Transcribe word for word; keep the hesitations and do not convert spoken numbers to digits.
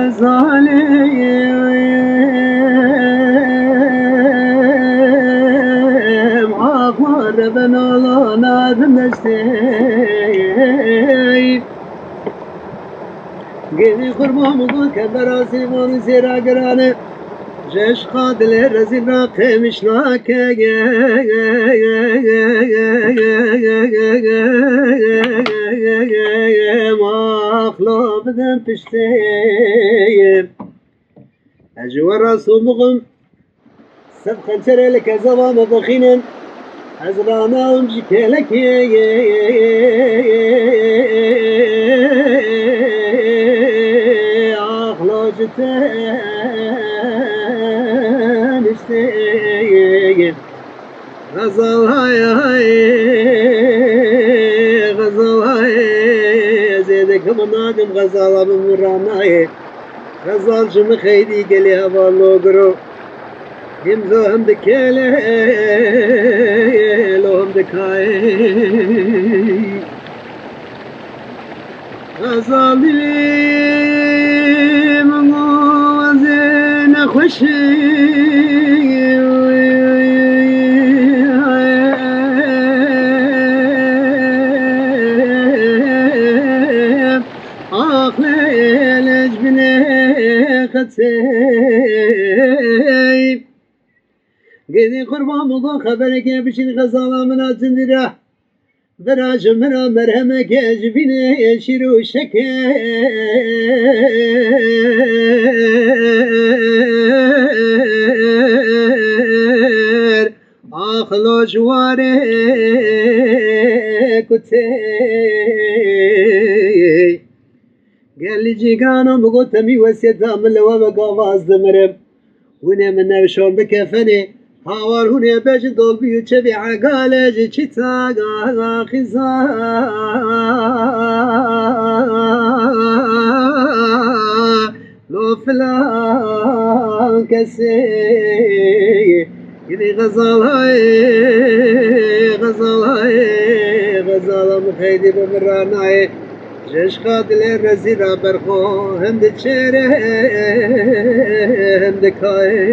Zalim, axwar ben alana dimestey. Gêdî qurban bû kembera zîvan û zêra girane. Jeşqa dilê rezîl ra qemiş nake. Maxlo bidin piştê. Ez ji we re somixim. Sed xençerê li kezava me bixînin. Ez ranawim ji kêlekê. Axlo ji teniştê. Xezal hay hay, Xezal hay, ez ê dikim nadim Xezala min min ranayê. Xezal ji min xeydî gelê heval lo giro. Him zo him dikele, lo him dikayê. Xezalî min got ez ê nexweşî. Ax lê ji binê qetê. Gêdî qurban bû got xeberekê bişîn Xezala min a cindî re. Bira ji min re merhemeke ji bînê şîr û şeker. Axlo ji warê kutê. Gelî cîgano min got temî wesiyeta min li we be gava ez dimirim. Hûn ê min newşon bi kefenê, hawar hûn ê bejin dolbî û çevî egale ji çîta xiza. Lo filan kesê, gidî Xezal hay, Xezal hay, Xezala min xeydî bi min ranayê. Jeşqa dilê rezîla berxo, hem diçêre, hem dikayê.